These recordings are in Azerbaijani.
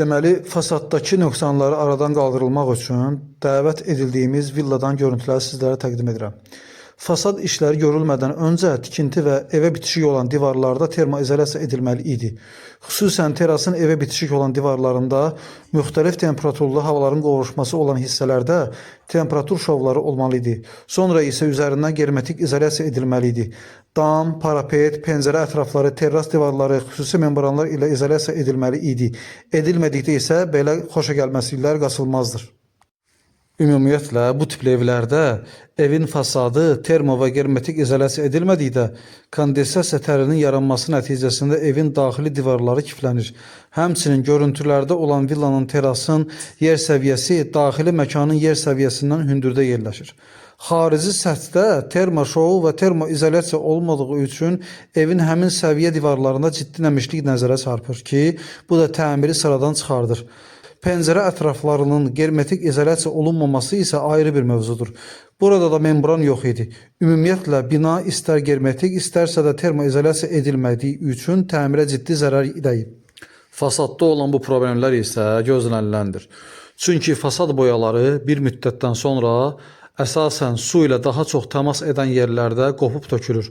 Deməli, fasaddakı nöqsanları aradan qaldırılmaq üçün dəvət edildiyimiz villadan görüntüləri sizlərə təqdim edirəm. Fasad işləri görülmədən öncə tikinti və evə bitişik olan divarlarda termoizolyasiya edilməli idi. Xüsusən terasın evə bitişik olan divarlarında müxtəlif temperaturlu havaların qovuşması olan hissələrdə temperatur şovları olmalı idi. Sonra isə üzərindən germetik izolyasiya edilməli idi. Dam, parapet, pəncərə ətrafları, terras divarları xüsusi membranlar ilə izolyasiya edilməli idi. Edilmədikdə isə belə xoşagəlməzliklər qaçılmazdır. Ümumiyyətlə, bu tipli evlərdə evin fasadı termo və germetik izolyasiya edilmədikdə kondensasiya tərinin yaranması nəticəsində evin daxili divarları kiflənir. Həmçinin görüntülərdə olan villanın terasın yer səviyyəsi daxili məkanın yer səviyyəsindən hündürdə yerləşir. Xarici səthdə termoşou və termoizolyasiya olmadığı üçün evin həmin səviyyə divarlarında ciddi nəmişlik nəzərə çarpır ki, bu da təmiri sıradan çıxardır. Pəncərə ətraflarının germetik izolyasiya olunmaması isə ayrı bir mövzudur. Burada da membran yox idi. Ümumiyyətlə bina istər germetik, istərsə də termoizolyasiya edilmədiyi üçün təmirə ciddi zərər dəyib. Fasadda olan bu problemlər isə gözləniləndir. Çünki fasad boyaları bir müddətdən sonra əsasən su ilə daha çox təmas edən yerlərdə qopub tökülür.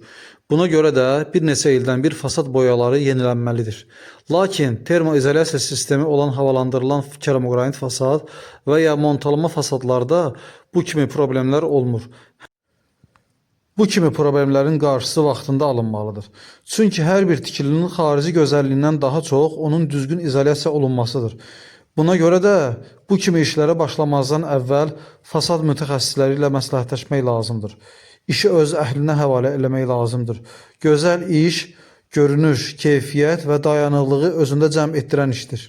Buna görə də bir neçə ildən bir fasad boyaları yenilənməlidir. Lakin termoizolyasiya sistemi olan havalandırılan keramogranit fasad və ya montalama fasadlarda bu kimi problemlər olmur. Bu kimi problemlərin qarşısı vaxtında alınmalıdır. Çünki hər bir tikilinin xarici gözəlliyindən daha çox onun düzgün izolyasiya olunmasıdır. Buna görə də bu kimi işlərə başlamazdan əvvəl fasad mütəxəssisləri ilə məsləhətləşmək lazımdır. İşi öz əhlinə həvalə eləmək lazımdır. Gözəl iş, görünüş, keyfiyyət və dayanıqlığı özündə cəm etdirən işdir.